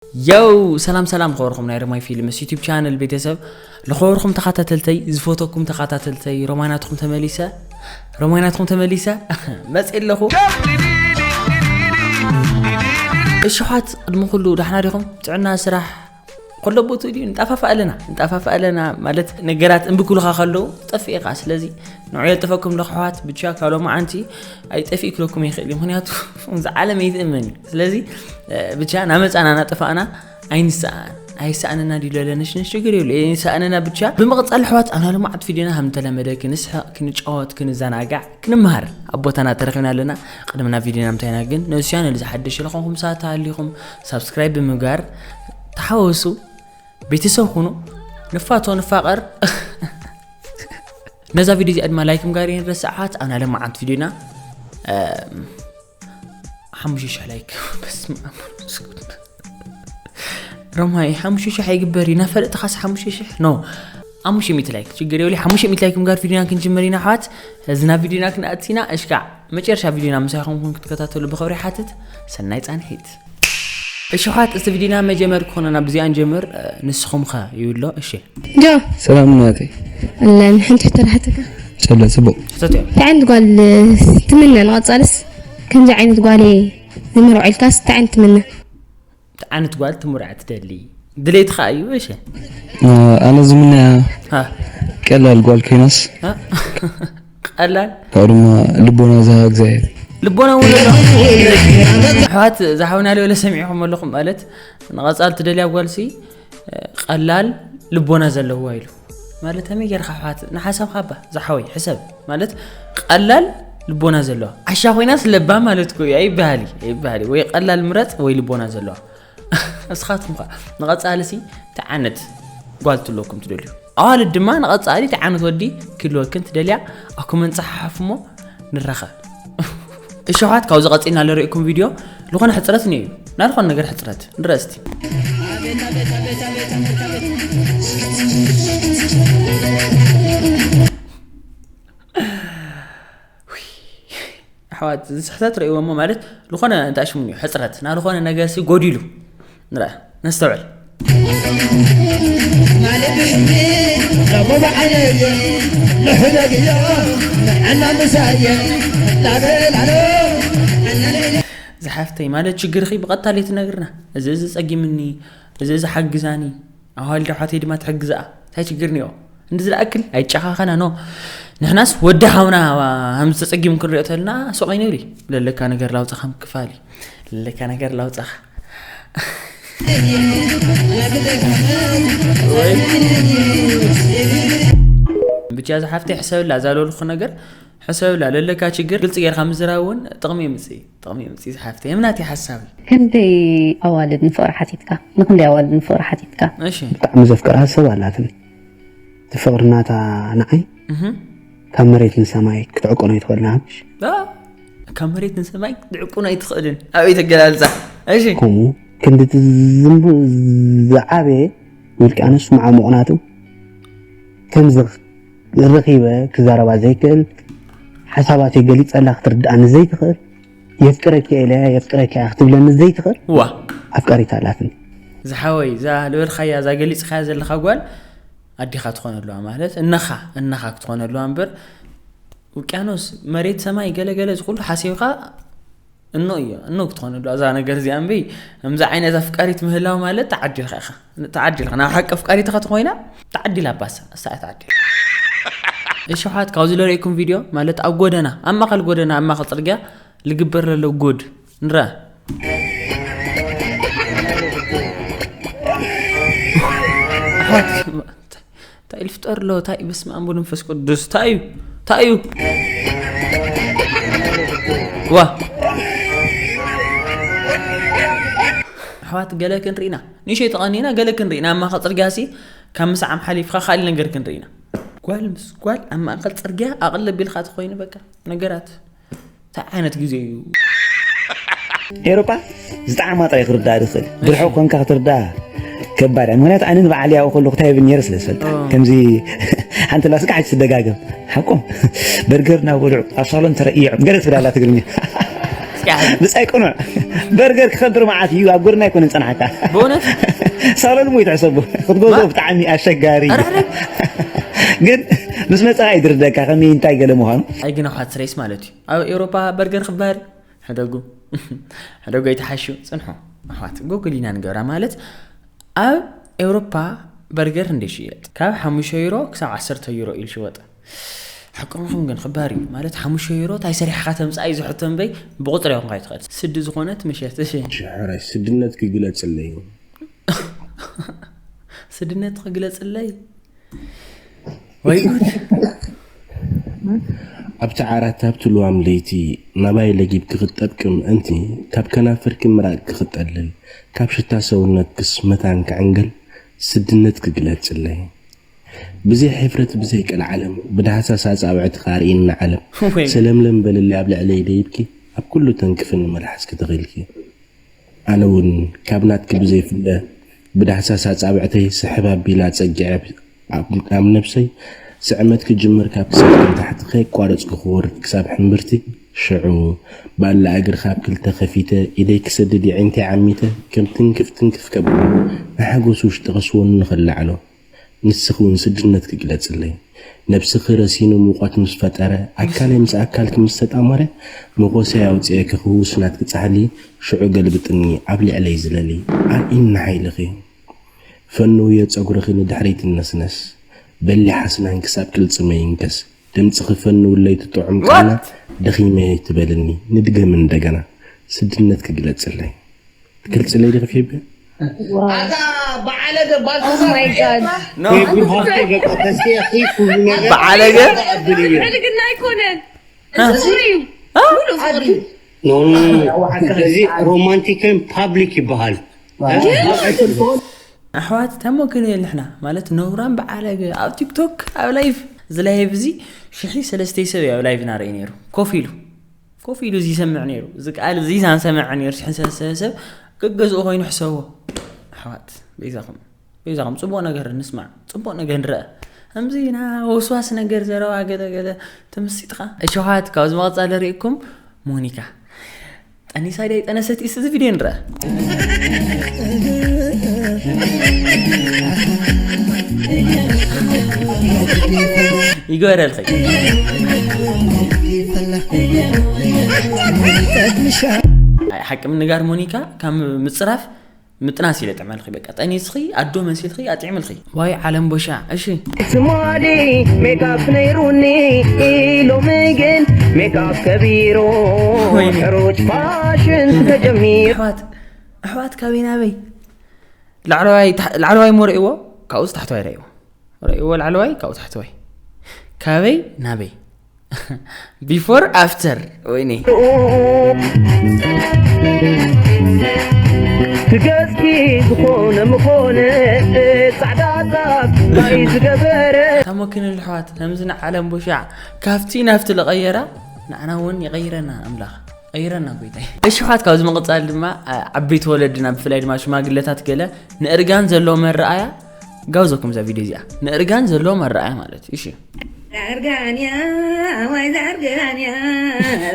የው ሰላም ሰላም፣ ዝኸበርኩም ናይ ሮማይ ፊልምስ ዩቲብ ቻነል ቤተሰብ፣ ዝኸበርኩም ተኸታተልተይ፣ ዝፈተኩም ተኸታተልተይ፣ ሮማናትኩም ተመሊሰ፣ ሮማናትኩም ተመሊሰ መጽእ ኣለኹ። እሽሓት፣ ቅድሚ ኩሉ ዳሕና ዲኹም? ጥዕና፣ ስራሕ፣ ኩሎ ቦቱ ድዩ? ንጣፋፋ ኣለና፣ ንጣፋፋ ኣለና ማለት ነገራት እምቢ ክብሉኻ ከለዉ ጠፍእኻ። ስለዚ ንዑ የልጥፈኩም ኣለኹ ኣሕዋት፣ ብቻ ካብ ሎማዓንቲ ኣይጠፊእ ክለኩም ይኽእል እዩ። ምኽንያቱ እዚ ዓለም ኣይትእመን እዩ። ስለዚ ብቻ ናመጻና ናጠፋእና ኣይንሰኣን። ኣይሰኣንና ድዩ ለለ ነሽነሽ ችግር የብሉ። ኣይንሰኣንና ብቻ። ብምቕጻል ኣሕዋት ኣብና ልማዓት ቪድዮና ከም ተለመደ ክንስሕቕ፣ ክንጫወት፣ ክንዘናጋዕ፣ ክንመሃር ኣብ ቦታና ተረኺብና ኣለና። ቅድሚ ናብ ቪድዮና ምታይና ግን ነዚ ቻነል ዝሓደሽ ዝኾንኩም ሰባት ተሃሊኹም ሳብስክራይብ ብምግባር ተሓወሱ። ቤተሰብ ኩኑ። ንፋቶ ንፋቐር። ነዛ ቪድዮ እዚኣ ድማ ላይክ ምግባር የንረስዕ ኣሕዋት። ኣብና ልማዓት ቪድዮና ሓሙሽተ ሽሕ ላይክ። በስመ ኣብ ወመንፈስ ቅዱስ። ሮማይ ሓሙሽተ ሽሕ ኣይግበር እዩ። ናፈለጥኻስ ሓሙሽተ ሽሕ? ኖ። ሓሙሽተ ሚእቲ ላይክ። ችግር የብሉ። ሓሙሽተ ሚእቲ ላይክ ምግባር ቪድዮና ክንጅምር ኢና ኣሕዋት። እዚ ናብ ቪድዮና ክንኣቲና እሽካዕ መጨረሻ ቪድዮና ምሳይ ኾንኩም ክትከታተሉ ብኽብሪ ሓትት። ሰናይ ጻንሒት። እሺ ኣሕዋት፣ እስቲ ቪድዮና መጀመር ክኾነ ናብ ብዚኣ ንጀምር። ንስኹም ኸ ይብሎ? እሺ። ጆ። ሰላም ናተይ። ኣለን፣ ሓንቲ ሕቶ ረሓተካ። ጨለ ጽቡቕ። ሕተት እዮም። እንታይ ዓይነት ጓል ትምነ ንቐጻልስ? ከምዚ ዓይነት ጓል ዝምርዖ ኢልካስ እንታይ ዓይነት ትምነ? እንታይ ዓይነት ጓል ትምርዓ ትደሊ? ድሌትኻ እዩ። እሺ። ኣነ ዝምነያ ሃ። ቀላል ጓል ኮይናስ። ሃ? ቀላል? ካብኡ ድማ ልቦና ዝሃባ እግዚኣብሔር። ልቦና እውን ኣሎ። ኣሕዋት ዝሓውና ለበለ ሰሚዕኹም ኣለኹም ማለት ንቐጻል ትደልያ ጓልሲ ቀላል ልቦና ዘለዋ ኢሉ። ማለት ከመይ ጌርካ ኣሕዋት ንሓሳብካ እባ ዝሓወይ ሕሰብ። ማለት ቀላል ልቦና ዘለዋ። ዓሻ ኮይናስ ለባም ማለት እኮ እዩ። ኣይበሃል እዩ፣ ኣይበሃል እዩ። ወይ ቀላል ምረጽ ወይ ልቦና ዘለዋ። እስኻትኩም ከ ንቐጻልሲ እንታይ ዓይነት ጓል ትህልወኩም ትደልዩ? ኣዋልድ ድማ ንቐጻሊ እንታይ ዓይነት ወዲ ክህልወክን ትደልያ? ኣብ ኮመንት ጸሓሓፉ እሞ ንራኸብ። እሺ ኣሕዋት፣ ካብዚ ቀጺልና ንርእየኩም ቪድዮ ዝኾነ ሕጽረት እኒኦ እዩ። ናይ ዝኾነ ነገር ሕጽረት ንረአ እስቲ። ኣሕዋት፣ እዚ ስሕተት ርእይዎ እሞ ማለት ዝኾነ እንታይ ሽሙ እዩ፣ ሕጽረት፣ ናይ ዝኾነ ነገር ሲ ጎዲሉ። ንርኣ፣ ነስተውዕል። ዝሓፍተይ ማለት ችግርኺ ብቐጥታ ለይትነግርና። እዚ፣ እዚ ጸጊምኒ፣ እዚ፣ እዚ ሓግዛኒ። ኣዋልድ ኣሕዋተይ ድማ ትሕግዝኣ። እንታይ ችግር እኒኦ? እንዲ ዝለኣክል ኣይጨኻኸና፣ ኖ። ንሕናስ ወዲ ሓውና ሃም ዝተጸጊም ክንሪኦ ተልና ሱቕ ኣይንብል። ለለካ ነገር ላውጻኻ ምክፋል እዩ። ለለካ ነገር ላውጻኻ። ብቻ ዝሓፍተይ ሕሰብላ፣ እዛ ለልኹ ነገር ሕሰብላ። ለለካ ችግር ግልጺ ጌርካ ምዝራብ እውን ጥቕሚ የምጽእ እዩ። ጥቕሚ የምጽእ እዩ ዝሓፍተይ። እምናት እዩ ሓሳብ። ክንደይ ኣዋልድ ንፍቕሪ ሓቲትካ? ንክንደይ ኣዋልድ ንፍቕሪ ሓቲትካ? እሺ። ብጣዕሚ ዘፍቅራ ሰብ ኣላትኒ። እቲ ፍቕሪ ናታ ንዓይ እህ። ካብ መሬት ንሰማይ ክትዕቅኖ ኣይትኽእልን፣ ሓሙሽ። ኣ፣ ካብ መሬት ንሰማይ ክትዕቅኖ ኣይትኽእልን። ኣበይ ተገላልጻ? እሺ። ከምኡ ክንዲ እቲ ዝንቡ-፣ ዝዓበየ ውልቃኖስ መዓሙቕ ናቱ ከምዚ ረኺበ ክዛረባ ዘይክእል፣ ሓሳባተይ ገሊጸላ ክትርድኣኒ ዘይትኽእል፣ የፍቅረኪ እየ ኢለ የፍቅረኪ እየ ክትብለኒ ዘይትኽእል ዋ። ኣፍቃሪት ኣላትኒ። ዝሓወይ፣ እዛ ዝበልካያ፣ እዛ ገሊጽካያ ዘለኻ ጓል ኣዴኻ ትኾን ኣለዋ፣ ማለት እነኻ፣ እነኻ ክትኾን ኣለዋ እምበር፣ ውቅያኖስ፣ መሬት፣ ሰማይ፣ ገለ ገለ፣ እዚ ኩሉ ሓሲብካ እኖ እዮ፣ እኖ ክትኾን ኣለዋ እዛ ነገር እዚኣ እምበይ። ከምዚ ዓይነት ኣፍቃሪት ምህላው ማለት ተዓዲልካ ኢኻ። ተዓዲልካ። ናብ ሓቂ ኣፍቃሪትኻ ተኾይና፣ ተዓዲላ ባሳ፣ እሳ እያ ተዓዲላ። እሺ፣ ኣሕዋት፣ ካብዚ ለርእየኩም ቪድዮ ማለት ኣብ ጎደና፣ ኣብ ማእከል ጎደና፣ ኣብ ማእከል ጽርግያ ልግበር ለሎ ጉድ ንርኣ። ኣሕዋት፣ እንታይ ኢሉ ፍጠር ኣሎ? እንታይ እዩ? በስመ ኣብ ወወልድ ወመንፈስ ቅዱስ። እንታይ እዩ? እንታይ እዩ? ዋ። ኣሕዋት፣ ገለ ክንርኢ ኢና። ንእሽተይ ተቐኒና ገለ ክንርኢ ኢና። ኣብ ማእከል ጽርግያ ሲ ካብ ምስዓም ሓሊፍካ ካልእ ነገር ክንርኢ ኢና። ጓል ምስ ጓል ኣብ ማእከል ጽርግያ ኣቕልብ ኢልካ ተኾይኑ በቃ ነገራት። እንታይ ዓይነት ግዜ እዩ? ኤውሮጳ ዝጠዓማ ጥራይ ክርዳእ ዝኽእል። ብርሑቕ ኮንካ ክትርዳእ ከባድ እያ። ምኽንያቱ ኣነ ንባዕለይ ኣብኡ ከለኹ እንታይ ይብል ነይረ ስለ ዝፈልጥ። እ። ከምዚ ሓንቲ ላስካ ሓንቲ ትደጋገም። ሓቆም በርገር እናበልዑ ኣብ ሳሎን ተረእዮም ገለ ትብል ኣላ ትግርኛ። ብጻይ ቅኑዕ። በርገር ክኸብር መዓት እዩ፣ ኣብ ጎድና ኣይኮነን ጸንሓካ። ብእውነት ሳሎን ሞ ይትሕሰቡ ክትገዝኦ ማ- ብጣዕሚ ኣሸጋሪ እዩ። ኧረ፣ ኧረ። ግን ምስ መጻኻ ይድርደካ ከመይ እንታይ ገለ ምዃኑ። ኣይ ግን ኣሕዋት ስሬስ ማለት እዩ ኣብ ኤውሮፓ በርገር ክበሃል ሕደጉ ሕደጉ ኣይተሓሹ ጽንሑ ኣሕዋት ጎግል ኢና ንገብራ ማለት ኣብ ኤውሮፓ በርገር እንደ ሽየጥ ካብ ሓሙሽተ ዩሮ ክሳብ ዓሰርተ ዩሮ ኢሉ ሽወጥ ሓቅምኹም ግን ክባር እዩ ማለት ሓሙሽተ ዩሮ እንታይ ሰሪሕካ ተምፃእ እዩ ዝሕቶ እምበይ ብቁፅሪ ይኹም ካይትኽእል ስዲ ዝኾነት ምሸት እሺ ሽሕራይ ስድነት ክግለጽለይ ስድነት ክግለፅለይ ወይ ጉድ ኣብቲ ዓራት ኣብቲ ልዋም ለይቲ ናባይ ለጊብኪ ክጠብቂ ምእንቲ ካብ ከናፍርኪ ምራቅኪ ክጠልል ካብ ሽታ ሰውነትክስ መታን ክዕንገል ስድነት ክግለጽለይ ብዘይ ሕፍረት ብዘይ ቀልዓለም ብዳህሳስ ኣጻብዕትኻ ኣርእየኒ ዓለም ወይ ሰለምለም በልለይ ኣብ ልዕለይ ደይብኪ ኣብ ኩሉ ተንክፍኒ መልሓስኪ ተኺልኪ ኣነ እውን ካብ ናትኪ ብዘይፍለ ብዳህሳስ ኣጻብዕተይ ስሕብ ኣቢላ ጸጊዐ ኣብ ነብሰይ ስዕመት ክጅምር ካብ ክሳድ ንታሕቲ ከየቋረጽኩ ክወርድ ክሳብ ሕምብርቲ ሽዑ ባላ እግሪ ካብ ክልተ ከፊተ ኢደይ ክሰድድ የዒንተይ ዓሚተ ከም ትንክፍ ትንክፍ ከብሎ ንሓጎስ ውሽጢ ከስወኒ ከለዓሎ ንስኺ እውን ስድነት ክግለጽለይ ነብስኺ ረሲኑ ሙቐት ምስ ፈጠረ ኣካለይ ምስ ኣካልኪ ምስ ተጣመረ መኾሰይ ኣውፅኤ ክኽውስ ናትኪ ጻሕሊ ሽዑ ገልብጥኒ ኣብ ልዕለይ ዝለሊ ኣርእይኒ ሓይልኺ ፈንውዮ ጸጉርኺ ንድሕሪት ነስነስ በሊ ሓስናን ክሳብ ክልጽመ ይንከስ ድምፅኺ ፈንውለይ ትጥዑም ቃና ደኺመ ትበልኒ ንድገም እንደገና ስድነት ክግለጽለይ ትገልጽለይ ዲኺ ፌቢ ኣታ በዓለገ ባልተዛር Oh my God. No. ፌቢ ሃፍተ በቃ ተስቴ ኺፍ ኩሉ ነገር በዓለገ ኣብል እዩ ብልግና ኣይኮነን። ጽቡር እዩ። ሙሉ ጽቡር እዩ። ኖ እዚ ሮማንቲክን ፓብሊክ ይበሃል ኣሕዋት ተሞክን የለሕና ማለት ነውራም በዓለገ ኣብ ቲክቶክ ኣብ ላይቭ እዚ ላይቭ እዚ ሽሒ ሰለስተይ ሰብ እዩ ኣብ ላይቭ ናርኢ ነይሩ ኮፍ ኢሉ ኮፍ ኢሉ እዚ ይሰምዕ ነይሩ እዚ ቃል እዚ ሳንሰምዕ ነይሩ ሽሒ ሰለስተይ ሰብ ገገዝኡ ኮይኑ ሕሰቦ ኣሕዋት በይዛኹም በይዛኹም ጽቡቕ ነገር ንስማዕ ጽቡቕ ነገር ንረአ ከምዚ ና ወስዋስ ነገር ዘረባ ገለ ገለ ተመሲጥኻ እሸውሃት ካብዚ መቐጻሊ ርኢኩም ሞኒካ ጠኒሳ ዳይ ጠነሰት ኢስ እዚ ቪድዮ ንረአ ይግበረልኸይ ሓቂ ምንጋር ሞኒካ ካብ ምፅራፍ ምጥናስ ኢለ ጥዕመልኺ በቃ ጠኒስኺ ኣዶ መሲልኺ ኣጥዕምልኺ ዋይ ዓለም ቦሻ እሺ ትማሊ ሜካፕ ነይሩኒ ሎሚ ግን ሜካፕ ከቢሩ ወይኔ። ሕሩጭ ፋሽን ተጀሚሩ ኣሕዋት ኣሕዋት ካበይ ናበይ ላዕለዋይ ታሕ- ላዕለዋይ ሞ ረእይዎ ካብኡስ ታሕተዋይ ረእይዎ ረእይዎ ላዕለዋይ ካብኡ ታሕተዋይ ካበይ ናበይ before after ወይኔ ትገዝኪ ዝኾነ ምኾነ ጻዕዳ ጻፍ ናይ ዝገበረ ተመክን ኣሕዋት ከምዚ ንዓለም ቦሻዕ ካብቲ ናብቲ ለቐየራ ንዓና እውን ይቐይረና ኣምላኽ ቀይረና ጎይታይ እሽሓት ካብዚ ምቕጻል ድማ ዓ- ዓበይቲ ወለድና ብፍላይ ድማ ሽማግለታት ገለ ንእርጋን ዘለዎ መረኣያ ጋብዘኩም እዛ ቪድዮ እዚኣ ንእርጋን ዘለዎ መረኣያ ማለት እዩ እሺ ዛርጋንያ ወይ ዛርጋንያ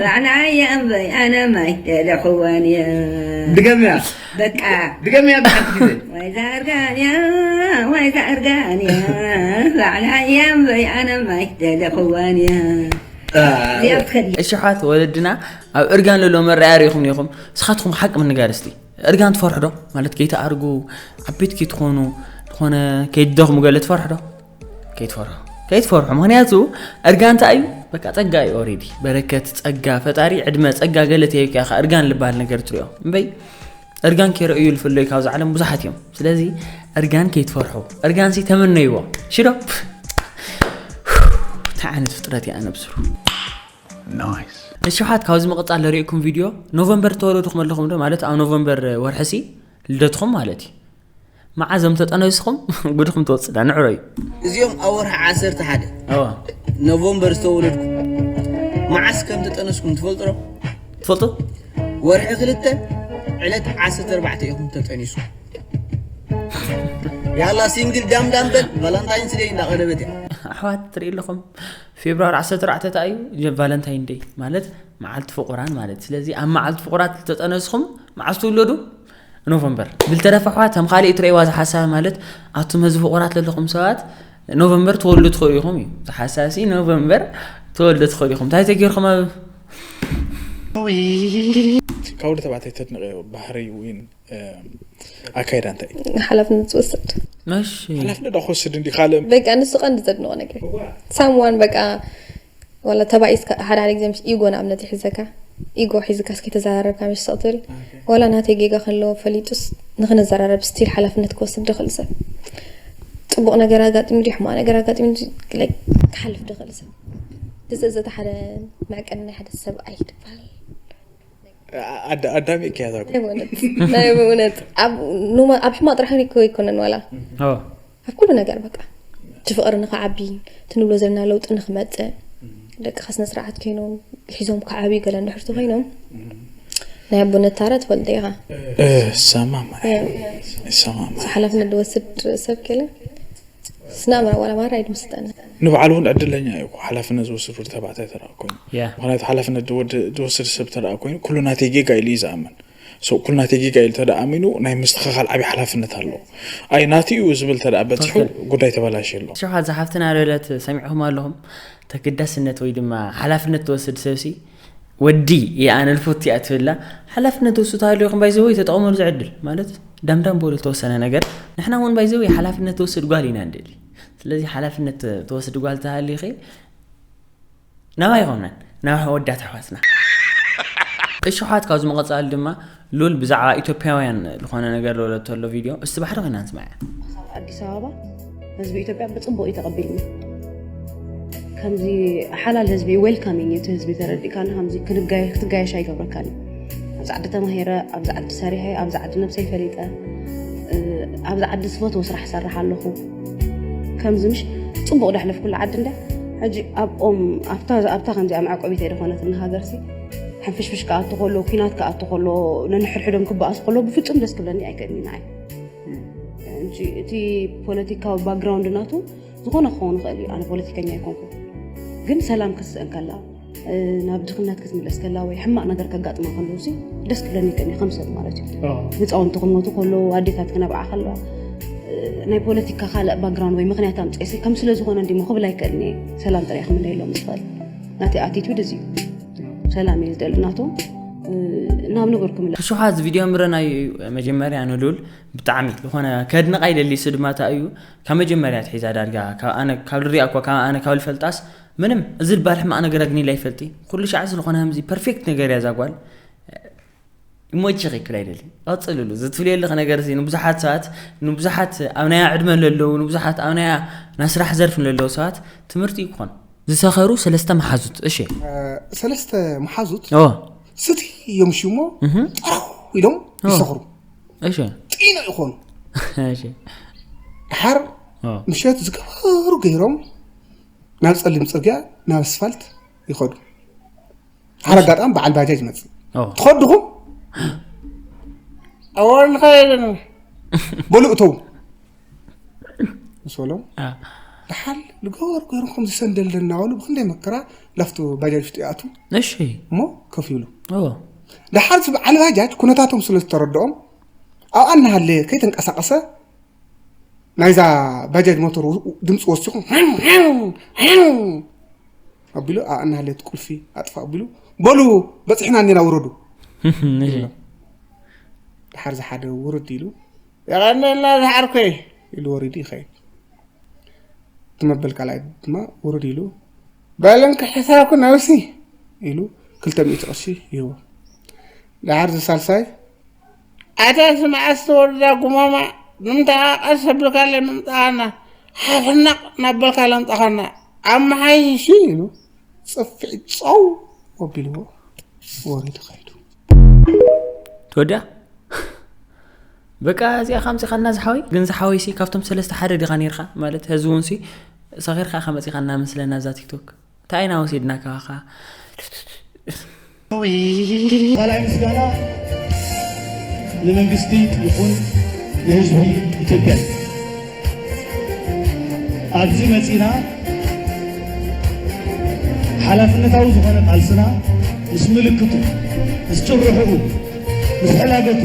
ላዕላያ እምበይ ኣነ ማይ ደለኽዋንያ ድገምያ በቃ ድገምያ ብሓንቲ ግዜ ወይ ዛርጋንያ ወይ ዛርጋንያ ላዕላያ እምበይ ኣነ ማይ ደለኽዋንያ እዚኣ ትኸዲ እሽሓት ወለድና ኣብ እርጋን ለሎ መረኣያ ርኢኹም ኔኹም ንስኻትኩም ሓቂ ምንጋር እስቲ እርጋን ትፈርሑ ዶ ማለት ከይትኣርጉ ዓበይት ከይትኾኑ ዝኾነ ከይትደኽሙ ገለ ትፈርሑ ዶ ከይትፈርሑ ከይትፈርሑ ምክንያቱ እርጋን እንታይ እዩ በቃ ጸጋ እዩ ኦሬዲ በረከት ጸጋ ፈጣሪ ዕድመ ጸጋ ገለ ተሂብካ ኢኻ እርጋን ልበሃል ነገር ትሪኦ እምበይ እርጋን ከይረእዩ ዝፍለዩ ካብዚ ዓለም ብዙሓት እዮም ስለዚ እርጋን ከይትፈርሑ እርጋንሲ ተመነይዎ ሽዶ እንታይ ዓይነት ፍጥረት እያ ነብስሩ እሽሓት ካብዚ ምቕጻል ለሪእኩም ቪድዮ ኖቨምበር ተወለድኹም ኣለኹም ዶ ማለት ኣብ ኖቨምበር ወርሕሲ ልደትኹም ማለት እዩ መዓዘም ተጠነስኹም ጉድኹም ትወፅዳ ንዕሮ እዩ እዚኦም ኣብ ወርሒ ዓሰርተ ሓደ እዋ ኖቨምበር ዝተወለድኩ መዓስ ከም ተጠነስኩም ትፈልጡ ዶ ትፈልጡ ወርሒ ክልተ ዕለት ዓሰርተ ኣርባዕተ ኢኹም ተጠኒስኩም ያላ ሲንግል ዳምዳም በል ቫላንታይንስ ደይ እንዳቐረበት እያ ኣሕዋት ትርኢ ኣለኹም ፌብርዋሪ ዓሰርተ ኣርባዕተ እንታይ እዩ? ቫለንታይን ደይ ማለት መዓልቲ ፍቑራን ማለት። ስለዚ ኣብ መዓልቲ ፍቑራት ዝተጠነስኹም መዓስ ትውለዱ? ኖቨምበር። ብልተረፈ ኣሕዋት ከም ካልእ ትርእይዋ ዝሓሳብ ማለት ኣቱም ህዝቢ ፍቑራት ዘለኹም ሰባት ኖቨምበር ትወልዱ ትኽእሉ ኢኹም እዩ ዝሓሳብ ሲ። ኖቨምበር ትወልዱ ትኽእሉ ኢኹም። እንታይ ተገይርኩም ኣብ ካብ ወዲ ተባዕታይ ተድንቐዮ ባህሪ ወይን ኣካይዳ እንታይ እዩ? ሓላፍነት ዝወስድ መሽ ሓላፍነት ዶ ክወስድ እንዲ ካልእ በቃ ንሱ ቀንዲ ዘድንቆ ነገር ሳምዋን በቃ ዋላ ተባኢስ ሓደ ሓደ ግዜ ምስ ኢጎ ንኣብነት ይሕዘካ ኢጎ ሒዝካ እስኪ ተዘራረብካ ምሽ ሰቕ ትብል ዋላ ናተይ ጌጋ ከለዎ ፈሊጡስ ንክንዘራረብ ስቲል ሓላፍነት ክወስድ ድኽእል ሰብ ጽቡቕ ነገር ኣጋጢሙ ድዩ ሕማቕ ነገር ኣጋጢሙ ድዩ፣ like፣ ክሓልፍ ድኽእል ሰብ እዚ እዚ እቲ ሓደ መዕቀኒ ናይ ሓደ ሰብ ኣይትበሃል ኣዳ- ኣዳሚ እኪያ ዛጉ ናይ ብእውነት ናይ ብእውነት ኣብ ኖማ- ኣብ ሕማቕ ጥራሕ እኮ ኣይኮነን ዋላ ኣብ ኩሉ ነገር በቃ እቲ ፍቕሪ ንክዓቢ እቲ ንብሎ ዘለና ለውጢ ንክመፅእ ደቅኻ ስነ ስርዓት ኮይኖም ሒዞም ክዓብዩ ገለ እንድሕርቲ ኮይኖም ናይ ኣቦነት ታራ ትፈልጦ ኢኻ ሰማማ ሰማማ ሓላፍነት ዝወስድ ሰብ ከለ ስናምራ ዋላ ማራ ኣይድምስጠና ንባዕሉ እውን ዕድለኛ እዩ እኮ ሓላፍነት ዝወስድ ወዲ ተባዕታይ ተረኣ ኮይኑ ያ ምክንያቱ ሓላፍነት ዝወድ- ዝወስድ ሰብ ተረኣ ኮይኑ ኩሉ ናተይ ጌጋ ኢሉ እዩ ዝኣምን ሶ ኩሉ ናተይ ጌጋ ኢሉ ተደኣ ኣሚኑ ናይ ምስትኽኻል ዓብዪ ሓላፍነት ኣለዎ ኣይ ናቲ እዩ ዝብል ተደኣ በፂሑ ትኽክል። ጉዳይ ተበላሽ ኣሎ ሽውሓት ዝሓፍትና ርለት ሰሚዕኹም ኣለኹም ተግዳስነት ወይ ድማ ሓላፍነት ትወስድ ሰብሲ ወዲ የኣነ ልፎት እያ ትብላ ሓላፍነት ወስዱ ተሃልዮኹም ባይዘወይ ተጠቐመሉ ዝዕድል ማለት ዳምዳም በሉ ዝተወሰነ ነገር ንሕና እውን ባይዘወይ ሓላፍነት ትወስድ ጓል ኢና ንደሊ ስለዚ ሓላፍነት ትወስድ ጓል ተሃልዩኸ ናባይ ይኾነን ናብ ወዳት ኣሕዋትና እሽሓት ካብዚ መቐፃሊ ድማ ሉል ብዛዕባ ኢትዮጵያውያን ዝኾነ ነገር ለወለቶ ኣሎ ቪድዮ እስቲ ባሕሪ ኮይና ንስማያ ኣዲስ ኣበባ ህዝቢ ኢትዮጵያ ብፅቡቅ እዩ ተቐቢልኒ ከምዚ ሓላል ህዝቢ ዌልካሚንግ እቲ ህዝቢ ተረዲእካኒ ከምዚ ክንጋየ ክትጋየሽ ኣይገብረካን ኣብዚ ዓዲ ተማሂረ ኣብዚ ዓዲ ሰሪሐ ኣብዚ ዓዲ ነብሰይ ፈሊጠ ኣብዚ ዓዲ ዝፈትዎ ስራሕ ሰርሕ ኣለኹ ከምዚ ምሽ ፅቡቅ ዳሕለፍኩሉ ዓዲ እንዳ ሕጂ ኣብኦም ኣብታ ኣብታ ከምዚኣ መዕቆቢት ኣይደኾነትን ሃገርሲ ሕንፍሽፍሽ ክኣቱ ከሎ ኲናት ክኣቱ ከሎ ነንሕድሕዶም ክበኣሱ ከሎ ብፍፁም ደስ ክብለኒ ኣይክእልኒ ንዓይ ሕጂ እቲ ፖለቲካዊ ባክግራውንድ ናቱ ዝኾነ ክኸውን ይኽእል እዩ ኣነ ፖለቲከኛ ኣይኮንኩ ግን ሰላም ክስእን ከላ ናብ ድኽነት ክትምለስ ከላ ወይ ሕማቕ ነገር ከጋጥማ ከለዉ ሲ ደስ ክብለኒ ይክእል እዩ ከም ሰብ ማለት እዩ ህፃውንቲ ክሞቱ ከለዉ ኣዴታት ክነብዓ ከለዋ ናይ ፖለቲካ ካልእ ባክግራውንድ ወይ ምክንያት ኣምፅኤ ሲ ከም ስለ ዝኾነ እንዲሞ ክብል ኣይክእልን እየ ሰላም ጥራይ ክምነየሎም ዝኽእል ናተይ ኣቲቱድ እዚ እዩ ሰላም እየ ዝደሊ ናቶም ናብ ንቡር ክምለስ ሽውሓት ቪድዮ ምረናዩ እዩ መጀመርያ ንሉል ብጣዕሚ ዝኾነ ከድንቓ ይደሊ እሱ ድማ እንታይ እዩ ካብ መጀመርያ ትሒዛ ዳርጋ ካብ ኣነ ካብ ልሪኣ እኳ ካብ ኣነ ካብ ልፈልጣስ ምንም እዚ ዝበሃል ሕማቕ ነገር ኣግኒላ ይፈልጢ ኩሉ ሻዕ ስለኾነ ከምዚ ፐርፌክት ነገር እያ እዛ ጓል ይሞችኺ ክብል ኣይደሊ ቀፅልሉ እዚ ትብልዮ ኣለኺ ነገር እዚ ንብዙሓት ሰባት ንብዙሓት ኣብ ናያ ዕድመ ለለዉ ንብዙሓት ኣብ ናያ ናይ ስራሕ ዘርፊ ለለዉ ሰባት ትምህርቲ እዩ ክኾን ዝሰኸሩ ሰለስተ መሓዙት እሺ ሰለስተ መሓዙት ኦ ስቲ እዮም ሽሞ ጠራው ኢሎም ይሰኽሩ እሺ ጢኖ ይኾኑ እሺ ድሓር ኦ ምሸት ዝገበሩ ገይሮም ናብ ፀሊም ፅርግያ ናብ ኣስፋልት ይኸዱ ሓደ ኣጋጣሚ በዓል ባጃጅ ይመፅእ ኦ ትኸድኹም ኣወንኸይልን በሉ እተው ምስ በሎም አ ድሓር ዝገበሩ ገይሮም ከምዚ ሰንደል እናበሉ ብክንደይ መከራ ላፍቶ ባጃጅ ውሽጢ ይኣቱ እሺ እሞ ከፍ ይብሉ ኦ ድሓር እዚ በዓል ባጃጅ ኩነታቶም ስለ ዝተረድኦም ኣብኣ እናሃለየ ከይተንቀሳቐሰ ናይዛ ባጃጅ ሞተር ድምፂ ወሲኹ ኣቢሉ ኣብኣ እናሃለየ እቲ ቁልፊ ኣጥፋ ኣቢሉ በሉ በፂሕና እኒና ውረዱ ድሓር ዝሓደ ውርድ ኢሉ የቐነልና ዝሓርኮይ ኢሉ ወሪዱ ይኸይድ እቲ መበል ካልኣይ ድማ ውርድ ኢሉ በል እንክሕሳኩ ነብሲ ኢሉ ክልተ ሚእቲ ቅርሺ ይህቦ ድሓር ዝሳልሳይ ኣታ ስምዓስ ተወልዳ ጉማማ ንምንታይ ቀስ ኣብልካለ ምምፃእና ሓፍናቕ ናበልካ ለምፃኸና ኣመሓይሺ ኢሉ ፅፍዒ ፀው ኣቢልዎ ወሪዱ ከይዱ ትወድያ በቃ እዚኣ ከምዚኻና ዝሓወይ ግን ዝሓወይ ሲ ካብቶም ሰለስተ ሓደ ዲኻ ነርካ ማለት ህዚ እውን ሲ ሰኺርካ ከመፂኻና ምስለና እዛ ቲክቶክ እንታይ ኢና ወሲድና ካባኻ ካልኣይ ምስጋና ንመንግስቲ ይኹን ንህዝቢ ኢትዮጵያ እዩ። ኣብዚ መፂና ሓላፍነታዊ ዝኾነ ቃልስና ምስ ምልክቱ፣ ምስ ጭርሕኡ፣ ምስ ሕላገቱ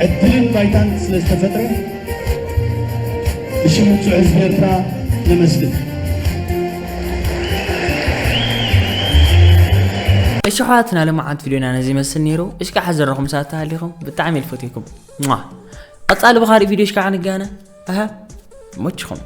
ዕድልን ባይታን ስለ ዝተፈጥረ ብሽም ውጹዕ ህዝቢ ኤርትራ ነመስግን። እሺ ኣሕዋትና፣ ልምዓት ቪድዮና ነዚ ይመስል ነይሩ። እሽካዕ ሓዘረኹም ሰዓት ተሃሊኹም ብጣዕሚ የልፈትኩም። ሟ። ቀጻሊ ብኻሪ ቪድዮ እሽካዕ ንጋነ። ኣሃ። ሞችኹም።